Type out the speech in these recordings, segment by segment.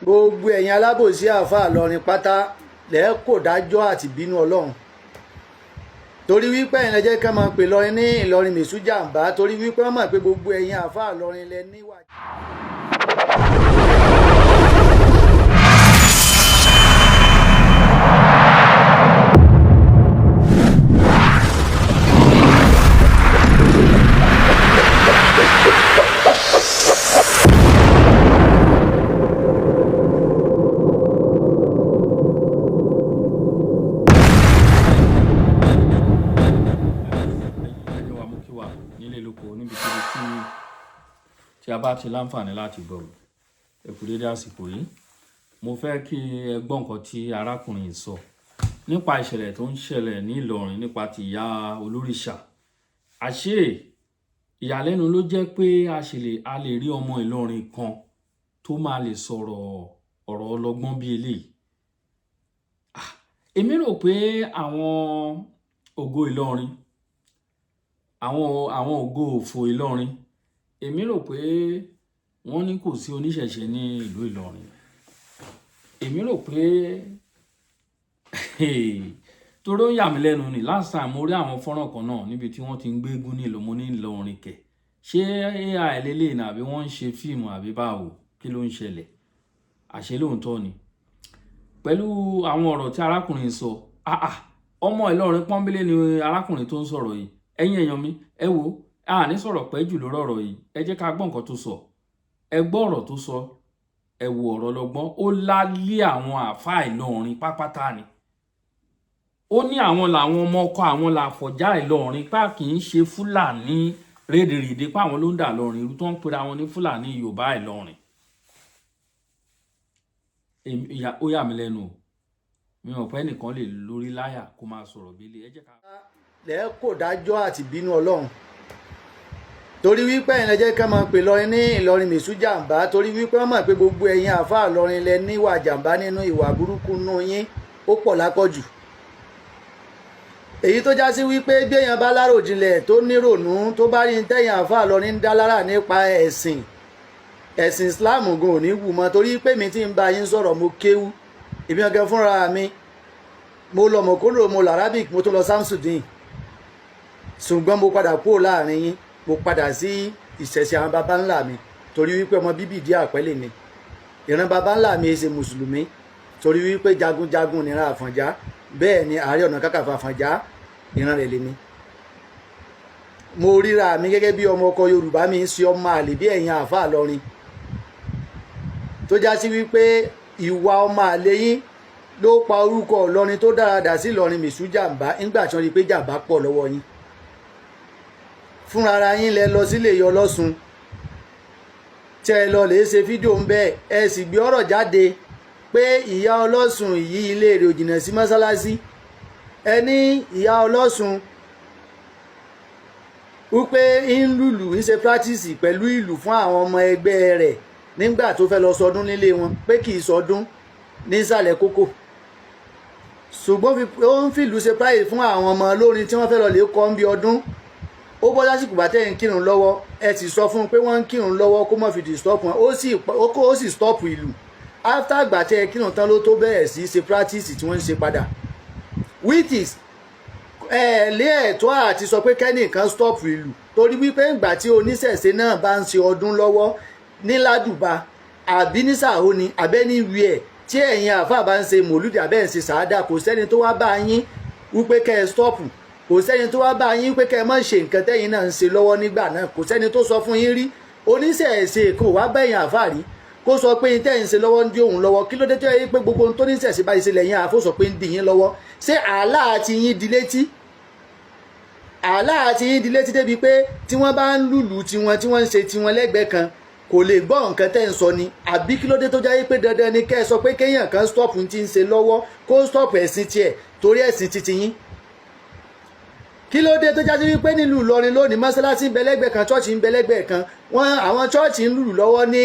Gbogbo ẹ̀yin alábòsí àáfàá lọrin pátá lẹ́ẹ̀ kò dájọ́ àti bínú Ọlọ́run, torí wípé ẹ̀yin lẹ jẹ́ ká máa pè lọrin ní Ìlọrin mẹ̀sù jàǹbá, torí wípé wọ́n mọ̀ pé gbogbo ẹ̀yin àáfàá lọrin lẹ níwà. Ẹjọ́ wa mú kí wà nílé lóko níbikíbi tí a bá ti láǹfààní láti gbọ́. Ẹ kú dédé àsìkò yìí. Mo fẹ́ kí ẹ gbọ́ nǹkan tí arákùnrin yìí sọ nípa ìṣẹ̀lẹ̀ tó ń ṣẹlẹ̀ ní Ìlọrin nípa ti ìyá Olórìṣà. Àṣé ìyàlẹ́nu ló jẹ́ pé a lè rí ọmọ Ìlọrin kan tó máa lè sọ̀rọ̀ ọ̀rọ̀ ọlọ́gbọ́n bí eléyìí. Èmi rò pé àwọn ògo Ìlọrin, àwọn ògo òfò Ìlọrin, èmi rò pé wọ́n ní kò sí oníṣẹ̀ṣe ní ìlú Ìlọrin. Èmi rò pé torí ó yà mí lẹ́nu ni last time mo rí àwọn fọ́nrán kan náà níbi tí wọ́n ti ń gbégún ní ìlú, mo ní Ìlọrin kẹ̀. Ṣé AI lélẹ́yìn ní àbí wọ́n ń ṣe fíìmù àbí báwo? Kí ló ń ṣẹlẹ̀? Àṣé lóòótọ́ ni. Pẹ̀lú àwọn ọ̀rọ̀ tí arákùnrin sọ, ọmọ Ìlọrin pọ́nbélé ni arákùnrin tó ń sọ̀rọ̀ yìí. Ẹ̀yin èèyàn mi, ẹ wo, a ní sọ̀rọ̀ pẹ́ jù lórí ọ̀rọ̀ yìí. Ẹ jẹ́ ká gbọ́ nǹkan tó sọ. Ẹ gbọ́ ọ̀rọ̀ tó sọ. Ẹ wo ọ̀rọ̀ lọ́gbọ́n. Ó lálé àwọn àáfàá Ìlọrin pápátá ni. Ó ní àwọn làwọn ọmọ ọkọ àwọn làfọ̀já Ìlọrin, pa kì í ṣe Fúlàní rédèrèdè, pa àwọn ló ń dà lọrin irú tó ń pera wọn ní Fúlàní Yorùbá Ìlọrin. Ó yà mí lẹ́nu o. Mi ò pẹ́ nìkan lè lórí láyà kó máa sọ̀rọ̀ bí ilé. Ẹ jẹ́ ká. Lẹ́ẹ̀ kò dájọ́ àti bínú Ọlọ́run, torí wípé ẹ̀yin lẹ jẹ́ ká máa pè lọrin ní Ìlọrin mẹ̀sù jàǹbá, torí wípé wọ́n mọ̀ pé gbogbo ẹ̀yin àáfàá lọrin lẹ níwà jàǹbá nínú, ìwà burúkú nù yín ó pọ̀ lápọ̀jù, èyí tó já sí wípé bí èèyàn bá láròjinlẹ̀ tó nírònú, tó bá rí tẹ̀yìn àáfàá lọrin ń dá lára nípa ẹ̀sìn, ẹ̀sìn Islam gan ò ní wù mọ́, torí pé mi ti ń bá yín sọ̀rọ̀, mo kéwú, èmi gangan fúnra mi, mo lọ mọ̀kólò, mo lọ Arabic, mo tún lọ Samsudeen, ṣùgbọ́n mo padà kúrò láàrin yín, mo padà sí ìṣẹ̀ṣẹ̀ àwọn baba ńlá mi, torí wípé ọmọ bíbí ìdí àpẹ́lẹ̀ ni. Ìran baba ńlá mi ṣe mùsùlùmí, torí wípé jagunjagun nìran Àfọ̀njá. Bẹ́ẹ̀ ni Ààrẹ Ọ̀nà Kakanfò Àfọ̀njá, ìran rẹ̀ lè ní. Mo ríra mi gẹ́gẹ́ bí ọmọ ọkọ Yorùbá, mi ń ṣe ọmọ àlè bí ẹ̀yin àáfàá lọrin, tó já sí wípé ìwà ọmọ àlè yín ló pa orúkọ Ìlọrin tó dára dà sí Ìlọrin mìsú jàǹbá, nígbà tí wọ́n rí i pé jàǹbá pọ̀ lọ́wọ́ yín. Fúnra yín lẹ lọ sílé yọ lọ́sùn tẹ́ ẹ lọ lè ṣe fídíò ń bẹ́ẹ̀, ẹ sì gbé ọ̀rọ̀ jáde pé ìyá ọlọ́sùn yìí, ilé rẹ̀ ò jìnnà sí mọ́sálásí. Ẹ ní ìyá ọlọ́sùn wípé ń lùlù, ń ṣe practice pẹ̀lú ìlù fún àwọn ọmọ ẹgbẹ́ rẹ̀ nígbà tó fẹ́ lọ sọdún nílé wọn, pé kì í sọdún nísàlẹ̀ kókò, ṣùgbọ́n ó ń fìlú ṣe practice fún àwọn ọmọ olórin tí wọ́n fẹ́ lọ lè kọ́ ń bí ọdún. Ó bọ́ sásìkò bá tẹ̀ ń kírun lọ́wọ́, ẹ sì sọ fún un pé wọ́n ń kírun lọ́wọ́, kó má fi disturb wọn. Ó sì stop ìlú. After àgbà tẹ́ ẹ kírun tán ló tó bẹ̀rẹ̀ sí ṣe practice tí wọ́n ń ṣe padà, which is ẹ lé ẹ̀tọ́ àti sọ pé kẹ́nìkan stop ìlú, torí wípé ńgbà tí oníṣẹ̀ṣe náà bá ń ṣe ọdún lọ́wọ́ ní Ládùbà àbí ní Sàhóní àbẹ́ní wíẹ̀, tí ẹ̀yin àáfàá bá ń ṣe mòlúdì àbẹ́ ń ṣe sàádà, kò sẹ́ni tó wá bá yín wípé kẹ́ ẹ stop. Kò sẹ́ni tó wá bá yín pé kẹ́ ẹ má ṣe nǹkan tẹ́yin náà ń ṣe lọ́wọ́ nígbà náà. Kò sẹ́ni tó sọ fún yín rí. Oníṣẹ̀ṣe kò wá bẹ̀yìn àáfàá rí kó sọ pé tẹ́ ń ṣe lọ́wọ́ ń dí òun lọ́wọ́. Kí ló dé tó yẹ pé gbogbo ohun tó níṣẹ̀ṣe báyìí ṣe lẹ́yìn àáfò sọ pé ń dì yín lọ́wọ́? Ṣé àlá àti yín di létí? Àlá àti yín di létí débi pé tí wọ́n bá ń lùlù tiwọn, tí wọ́n ń ṣe tiwọn lẹ́gbẹ̀ẹ́ kan, kò lè gbọ́ nǹkan tẹ́ ń sọ ni? Àbí kí ló dé tó jáyé pé dandan ni kẹ́ ẹ sọ pé kéèyàn kan stop ti ń ṣe lọ́wọ́, kó stop ẹ̀sìn tiẹ̀ torí ẹ̀sìn titi yín? Kí ló dé tó jásí wípé nílùú Ìlọrin lónìí, mọ́sálásí ń bẹ lẹ́gbẹ̀ẹ́ kan, chọ́ọ̀chì ń bẹ lẹ́gbẹ̀ẹ́ kan, wọ́n àwọn chọ́ọ̀chì ń lùlù lọ́wọ́ ní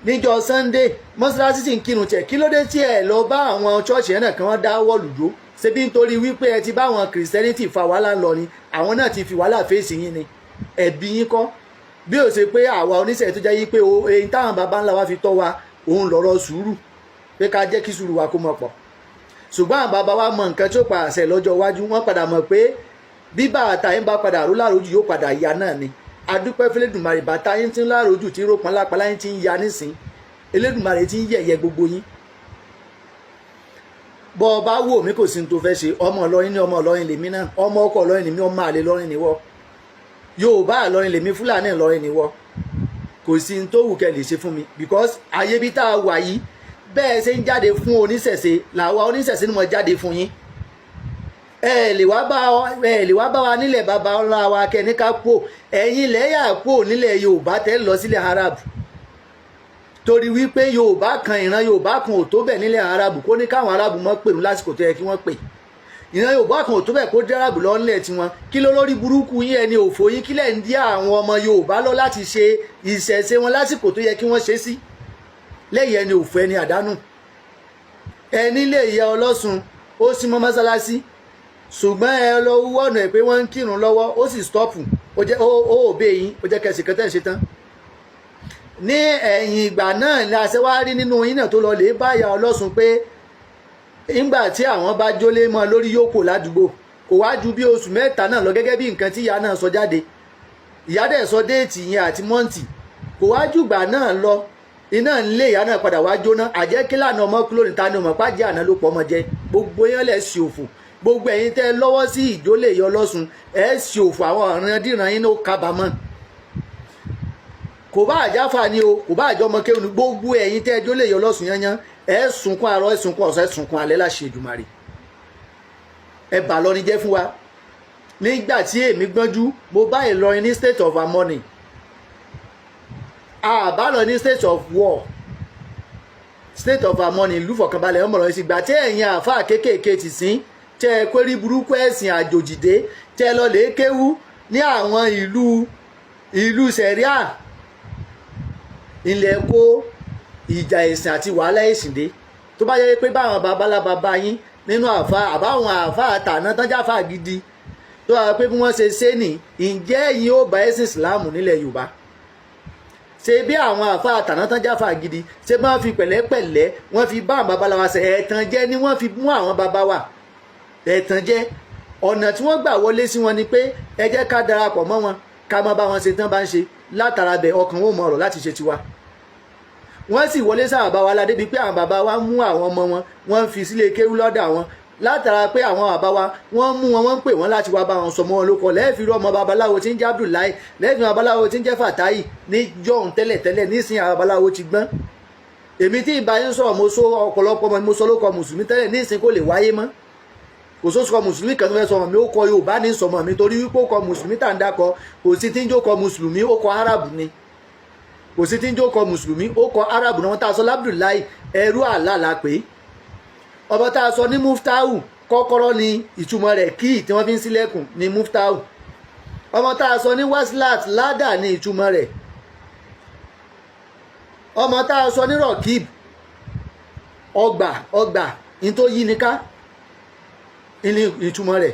níjọ́ Sunday, mọ́sálásí sì ń kírun tiẹ̀? Kí ló dé tí ẹ lọ bá àwọn chọ́ọ̀chì yẹn náà kí wọ́n dá wọ́ọ̀lù dúró? Ṣebí nítorí wípé ẹ ti bá àwọn Christianity fa wàhálà ńlọrin, àwọn náà ti fi wàhálà fèsì yín ni. Ẹ̀bí yín kọ́, bí ó ṣe pé àwa oníṣẹ́ tó jẹ́ yí pé eyín táwọn baba ńlá wa fi tọ́ wa. Òun lọ̀rọ̀ sùúrù, pé ká jẹ́ kí sùúrù wa kó mọ̀ pọ̀. Ṣùgbọ́n àwọn bàbá wa mọ nǹkan tí ó pa àṣẹ lọ́jọ́ iwájú. Wọ́n padà mọ̀ pé bí bàtà yín bá padà ró lárojú, yóò padà ya náà ni. Adúpẹ́ f'Elédùmarè, bàtà yín ti ń lárojú, tí ró pọnlápọnlá yín ti ń ya nísìn. Elédùmarè ti ń yẹ̀yẹ́ gbogbo yín. Bọ́ ọ bá wò mí, kò sí ní tó fẹ́ ṣe. Ọmọ Ìlọrin ní, ọmọ Ìlọrin lèmi náà, ọmọ ọkọ Ìlọrin lèmi, ọmọ àlè Ìlọrin níwọ. Yorùbá Ìlọrin lèmi, Fúlàní Ìlọrin níwọ. Kò sí ní tó wù kẹ́ lè ṣe fún mi, because ayé bí tá a wà yìí, bẹ́ẹ̀ ṣe ń jáde fún oníṣẹ̀ṣe làwa oníṣẹ̀ṣe ni mo jáde fún yín. Ẹ lè wá bá wa nílẹ̀ bàbá ńlá wa kẹ́ni ká kú. Ẹ̀yin lẹ́yà kú nílẹ̀ Yorùbá tẹ́ lọ sílẹ̀ Arab, torí wípé Yorùbá kan, ìran Yorùbá kan ò tó bẹ̀ nílẹ̀ Arab kó ní káwọn Arab mọ́ pèrún lásìkò tó yẹ kí wọ́n pè. Ìran Yorùbá kan ò tó bẹ̀ kó dé Arab lọ nílẹ̀ tiwọn. Kí ló lórí burúkú yín, ẹni òfò yín, kílẹ̀ ń dí àwọn ọmọ Yorùbá lọ láti ṣe ìṣẹ̀ṣe wọn lásìkò tó yẹ kí wọ́n ṣe sí lẹ́yìn? Ẹni òfò, ẹni àdánù, ẹni lè yẹ ọlọ́sùn ó sì mọ́ mọ́sálásí, ṣùgbọ́n ẹ lọ wọ́nà ẹ̀ pé wọ́n ń kírun lọ́wọ́, ó sì stop, ó jẹ́ ó òbí yín, ó jẹ́ kẹsì kẹtẹ́ ṣe tán. Ní ẹ̀yìn ìgbà náà ni àṣẹ wá rí nínú yín náà tó lọ lè bá ìyá ọlọ́sùn pé ńgbà tí àwọn bá jólé mọ́ lórí, yóò kò ládùúgbò. Kò wá ju bí oṣù 3 náà lọ, gẹ́gẹ́ bí nǹkan tí ìyá náà sọ jáde. Ìyá dẹ̀ sọ date yẹn àti month. Kò wá jùgbà náà lọ, iná ńlé ìyá náà padà wá jóná. Àjẹ́ lànà ọmọ kúló níta ni ọmọ pàjẹ́ àná ló pọ̀ ọmọ jẹ. Gbogbo yẹn lẹ̀ sí òfò. Gbogbo ẹ̀yin tẹ́ lọ́wọ́ sí ìjólè yọ lọ́sùn, ẹ̀ sí òfò. Àwọn ọ̀ràn yín ló kábàámọ̀. Kò bá àjáfà ni o, kò bá àjọ ọmọ kéwòn ni, gbogbo ẹ̀yin tẹ́ jólè yọ lọ́sùn yányán, ẹ̀ sunkún àárọ̀, ẹ̀ sunkún ọ̀sán, ẹ̀ sunkún alẹ́ láṣẹ Èdùmàrè. Ẹ bà lọ ní jẹ́ fún wa. Nígbà tí èmi gbọ́njú, mo bá Ìlọrin ní state of harmony, àbá lọ ní state of war, state of harmony, ìlú fọkànbalẹ̀ ọmọ lọ sí. Gbà tí ẹ̀yin àáfàá kéékèèké ti sìn tẹ́ ẹ kórí burúkú ẹ̀sìn àjòjìdé, tẹ́ ẹ lọ lè kéwú ní àwọn ìlú sẹ̀ríà, ilẹ̀ kó ìjà ẹ̀sìn àti wàhálà ẹ̀sìn dé. Tó bá yẹ pé báwọn babalábàbá yín nínú àfa, àbáwọn àfa àtàná tán jáfa gidi, tó wà pé bí wọ́n ṣe ṣe nì, ǹjẹ́ ẹ̀yin ó bá ẹ̀sìn Ìsìláàmù nílẹ̀ Yorùbá? Ṣe bí àwọn àfa àtàná tán jáfa gidi, ṣé bí wọ́n fi pẹ̀lẹ́pẹ̀lẹ́ wọ́n fi bá àwọn babaláwa ṣe? Ẹ̀tàn jẹ́ ni wọ́n fi mú àwọn baba wa. Ẹ̀tàn jẹ́ ọ̀nà tí wọ́n gbà wọlé sí wọn ni pé ẹ jẹ́ ká darapọ̀ mọ́ wọn, ká má bá wọn ṣe tán bá ń ṣe. Látara bẹ̀, ọkàn wọn ò mọ ọ̀rọ̀ láti ṣe tiwa. Wọ́n sì wọlé sáwọn bàbá wa ládé bíi pé àwọn bàbá wa mú àwọn ọmọ wọn, wọ́n ń fi sílé kéwú lọ́dọ̀ àwọn. Látara pé àwọn bàbá wa wọ́n mú wọn, wọ́n ń pè wọ́n láti wá bá wọn sọmọ wọn lóko. Lẹ́ẹ̀fi rí ọmọ babaláwo tí ń jẹ́ Abdullahi, lẹ́ẹ̀fi babaláwo tí ń jẹ́ Fatai ní jọ̀hún tẹ́lẹ̀tẹ́lẹ̀. Nísìnyí, àwọn babaláwo ti gbọ́n. Èmi tí ìbá yín sọ̀rọ̀, mo sọ ọ̀pọ̀lọpọ̀ ọmọ mo sọ lóko mùsùlùmí tẹ́lẹ̀. Nísìnyí, kò lè wáyé mọ́. Kò sóso mùsùlùmí kan tó fẹ́ sọmọ mi ó kọ Yorùbá ní sọmọ mi, torí wípé ó kọ mùsùlùmí tá à ń dákọ, kò sí tí ń jó kọ mùsùlùmí, ó kọ Árábù ni. Kò sí tí ń jó kọ mùsùlùmí, ó kọ Árábù náà. Wọ́n tá a sọ lábdùláì, ẹrú àlá la pé. Ọba tá a sọ ní Muftahu, kọ́kọ́rọ́ ni ìtumọ̀ rẹ̀, kíì tí wọ́n fi ń ṣílẹ̀kùn ní Muftahu. Ọmọ tá a sọ ní Waslat, ládà ní ìtumọ̀ rẹ̀. Ọmọ tá a sọ ní Rọ̀kìb, ọgbà ní tó yí ni ká ní ìtumọ̀ rẹ̀.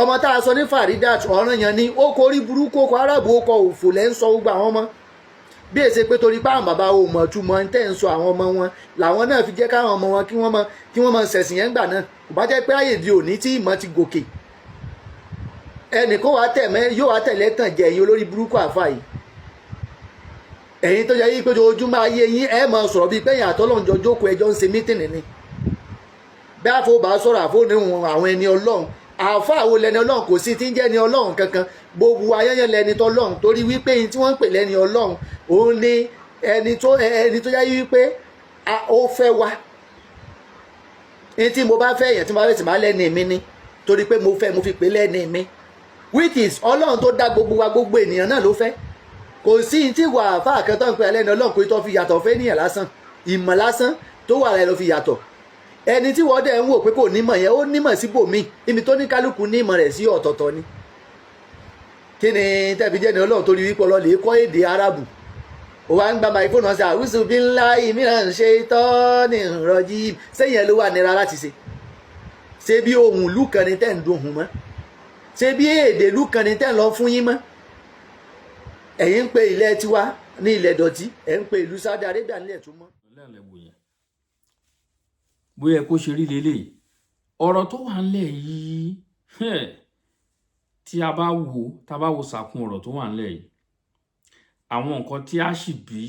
Ọmọ tá a sọ ní Faridat, ọ̀ranyàn ni. Ó kọ orí burúkú, ó kọ Arábù, ó kọ òfò lẹ́ ń sọ gbogbo àwọn ọmọ. Bí èsè pé torí pé àwọn bàbá ò mọ̀ túmọ̀ ń tẹ̀ ń sọ àwọn ọmọ wọn, làwọn náà fi jẹ́ káwọn ọmọ wọn kí wọ́n mọ ṣẹ̀sìn yẹn gbà náà. Kò bá jẹ́ pé àyè di òní tí ìmọ̀ ti gòkè, ẹnì kó wàá tẹ̀ mẹ́ yóò wá tẹ̀lé tàn jẹ. Ẹ̀yin olórí burúkú àfa yìí, ẹ̀yin tó yẹ yí pé ojoojúmọ́ ayé yín ẹ̀ máa sọ̀rọ̀ bíi pẹ́yìn àtọ́lọ́njọ jókòó, ẹjọ́ ń ṣe meeting ni. Bí àfọ bá sọ̀rọ̀, àfọ ní àwọn ẹni Ọlọ́run, àfọ àwọn lẹni Ọlọ́run, kò sí tí ń jẹ́ ni Ọlọ́run kankan. Gbogbo ayẹyẹ lẹni tọ́lọ́run, torí wípé yín tí wọ́n ń pè lẹ́ni Ọlọ́run, òun ni ẹni tó yẹ wípé ó fẹ́ wa ní. Tí mo bá fẹ́ yẹn, tí mo bá fẹ́ sì máa lẹ́ni mi ni, torí pé mo fẹ́, mo fi pè lẹ́ni mi, which is Ọlọ́run tó dá gbogbo wa, gbogbo ènìyàn náà ló fẹ́. Kò sí tí wà àfáà kan tó ń pè lẹ́ni Ọlọ́run kò tó fi yàtọ̀ fẹ́ níyàn lásán. Ìmọ̀ lásán tó wà rẹ̀ ló fi yàtọ̀. Ẹni tí wọ́n dẹ̀ ń wò pé kò nímọ̀ yẹn, ó nímọ̀ síbòmíì. Ibi tó ní kálukú nímọ̀ rẹ̀ sí ọ̀tọ̀ọ̀tọ̀ ni. Kí ni tẹ́bi jẹ́ ni Ọlọ́run? Torí wípé ọlọ́lẹ̀ kọ́ èdè Arábù, ó wá ń gba microphone náà sí àwùsù bí ńlá ìmíràn ṣe tọ́ ní ìrọ̀jì sẹ́yìn ẹ̀ ló wà nira láti ṣe. Ṣé bí ohun ìlú kan ni tẹ́ ń dun ohun mọ́? Ṣé bí èdè ìlú kan ni tẹ́ ń lọ fún yín mọ́? Ẹ̀yin ń pe ilẹ̀ tiwa ní ilẹ̀ dọ̀tí, ẹ̀ ń pe ìlú Saudi Arabia nílẹ̀ tó mọ́. Lẹ́ẹ̀lẹ́ wò yẹn, bóyá kó ṣe rí lélẹ̀. Ọ̀rọ̀ tó wà ńlẹ̀ yìí, tí a bá wo, tá a bá wo sàkún ọ̀rọ̀ tó wà ńlẹ̀ yìí, àwọn nǹkan tí a sì bí,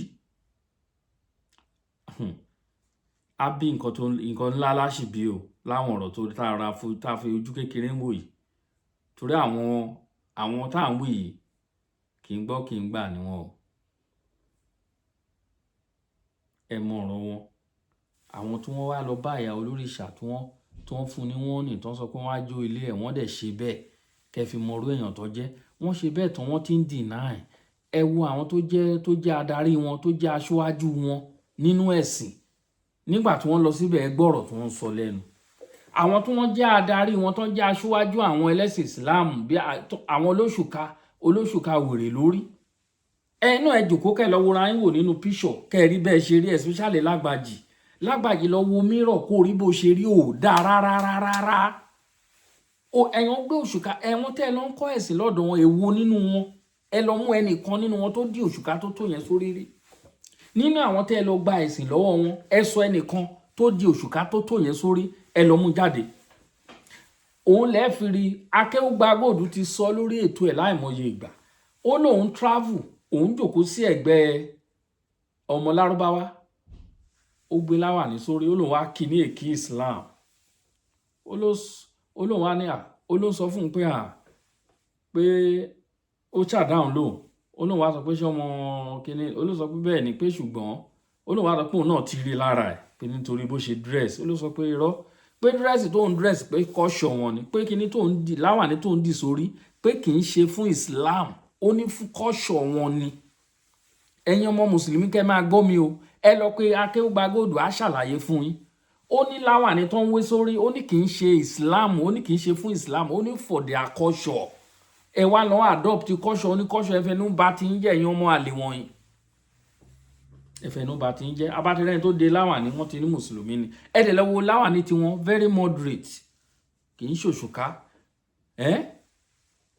á bí nǹkan tó nǹkan ńlá láṣì bí o, láwọn ọ̀rọ̀ tó tá a ra tá a fi ojú kékeré ń wò yìí, torí àwọn tá à ń wí yìí, kì í gbọ́ kì í gbà ní wọn o. Ẹ mọ ọ̀rọ̀ wọn, àwọn tí wọ́n wá lọ bá ìyá olórìṣà, tí wọ́n fún ní wọ́n ní, tí wọ́n sọ pé wọ́n á jó ilé ẹ̀, wọ́n dẹ̀ ṣe bẹ́ẹ̀. Kẹ́ fi mọ irú èèyàn tó jẹ́. Wọ́n ṣe bẹ́ẹ̀ tán, wọ́n ti ń deny. Ẹ wo àwọn tó jẹ́ adarí wọn, tó jẹ́ aṣáájú wọn nínú ẹ̀sìn, nígbà tí wọ́n lọ síbẹ̀, ẹ gbọ́ ọ̀rọ̀ tí wọ́n ń sọ lẹ́nu. Àwọn tí wọ́n jẹ́ adarí wọn, tó jẹ́ aṣáájú àwọn ẹlẹ́sìn Islam, bí àwọn olóṣùká, olóṣùká wèrè lórí ẹ náà, ẹ jòkó, kẹ́ lọ wòra yín wò nínú píṣọ̀, kẹ́ ẹ rí bẹ́ẹ̀ ṣe rí, especially Lágbàjì. Lágbàjì, lọ wo mirror kó rí bó ṣe rí, ò dáa rárá rárá o. Ẹ̀yàn gbé òṣùká, ẹ̀wọ̀n tẹ́ ẹ lọ ń kọ́ ẹ̀sìn lọ́dọ̀ wọn, èwo nínú wọn? Ẹ lọ mú ẹnìkan nínú wọn tó dí òṣùká tó tó yẹn sórí rí. Nínú àwọn tẹ́ ẹ lọ gba ẹ̀sìn lọ́wọ́ wọn, ẹ sọ ẹnìkan tó di òṣùká tó tó yẹn sórí, ẹ lọ mú jáde. Òun lẹ́ẹ̀ fi rí. Akéwùgbà Gold ti sọ lórí ètò ẹ̀ láìmọye ìgbà, ó lóun travel, òun jòkó sí ẹ̀gbẹ́ ọmọ Lárúbáwá, ó gbé láwàní sórí, ó lóun wá kí ní èkí Islam, ó lóun wá ní à, ó ló sọ fún un pé à, pé ó ṣàdáhùn lóhùn. Ó lóun wá sọ pé ṣé ọmọ kínní? Ó ló sọ pé bẹ́ẹ̀ ni, pé ṣùgbọ́n ó lóun wá sọ pé òun náà ti rí lára ẹ̀, pé nítorí bó ṣe dress. Ó ló sọ pé irọ́, pé dress tó ń dress, pé kọ́ṣọ̀ wọn ni, pé kínní tó ń dì, láwàní tó ń dì sórí, pé kì í ṣe fún Islam, ó ní fún kọ́ṣọ̀ wọn ni. Ẹ̀yin ọmọ mùsùlùmí, kẹ́ máa gbọ́ mi o. Ẹ lọ pé Akéwùgbà Gold, á ṣàlàyé fún yín. Ó ní láwàní tó ń wé sórí, ó ní kì í ṣe Islam, ó ní kì í ṣe fún Islam, ó ní for their culture. Ẹ wá lọ adopt culture oní culture. Ẹ fẹnu bá ti ń jẹ́. Ẹ̀yin ọmọ àlè wọ̀nyí, ẹ fẹnu bá ti ń jẹ́. Abatẹ́rẹ́ni tó de láwàní, wọ́n ti ní mùsùlùmí ni. Ẹ dẹ̀ lọ wo láwàní tiwọn, very moderate, kì í ṣòṣùká. Ẹ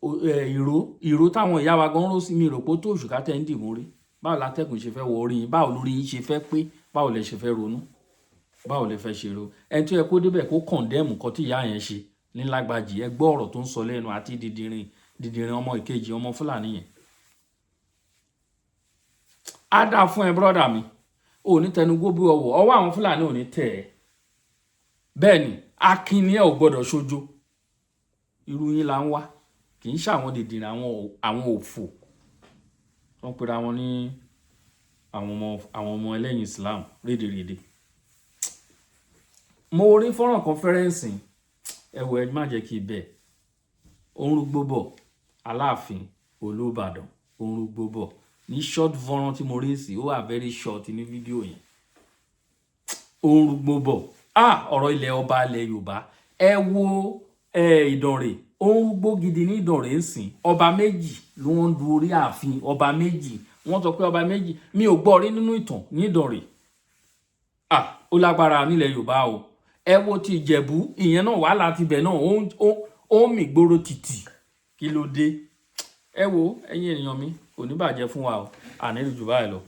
ìró, ìró táwọn ìyá wa gan ró sí mi, rò pé ó tó òṣùká tẹ́ ń dìmú rí. Báwo látẹ́gùn ṣe fẹ́ wọ orí yín? Báwo lórí yín ṣe fẹ́ pé? Báwo lẹ ṣe fẹ́ ronú? Báwo lẹ fẹ́ ṣe ro? Ẹni tó yẹ kó débẹ̀ kó condemn nǹkan tí ìyá yẹn ṣe ní Lágbàjì, ẹ gbọ́ ọ̀rọ̀ tó ń sọ lẹ́nu, àti dìdìrín dìdìrín ọmọ ìkejì, ọmọ Fúlàní yẹn. Á dáa fún ẹ, brother mi, ò ní tẹnugbó bí ọwọ́ ọwọ́ àwọn Fúlàní ò ní tẹ̀ ẹ́. Bẹ́ẹ̀ ni, akin ni ẹ, ò gbọ́dọ̀ ṣojo. Irú yín là ń wá, kì í ṣàwọn dìdìrín, àwọn òfò wọ́n pera wọn ní àwọn ọmọ ẹlẹ́yìn Islam rédèrèdè. Mo rí fọ́nrán kan fẹ́rẹ́ǹsì, ẹ wò, ẹ má jẹ́ kí bẹ́ẹ̀. Ó ń rúgbó bọ̀, Aláàfin Olúbàdàn, ó ń rúgbó bọ̀ ní short fọ́nrán tí mo rí sí, ó wà very short ní fídíò yẹn. Ó ń rúgbó bọ̀. Ah, ọ̀rọ̀ ilẹ̀ ọba ilẹ̀ Yorùbá, ẹ wo ẹ Ìdànrè, ó ń rúgbó gidi ní Ìdànrè ń sìn. Ọba méjì ló ń du orí ààfin, ọba méjì. Wọ́n sọ pé ọba méjì, mi ò gbọ́ rí nínú ìtàn ní Ìdànrè. Ah, ó lágbára nílẹ̀ Yorùbá o. Ẹ wo ti Ìjẹ̀bú, ìyẹn náà, wàhálà tibẹ̀ náà, ó ń mì gbóró tìtì. Kí ló dé? Ẹ wo, ẹ̀yin ènìyàn mi, kò ní bàjẹ́ fún wa o. Àní jù báyìí lọ.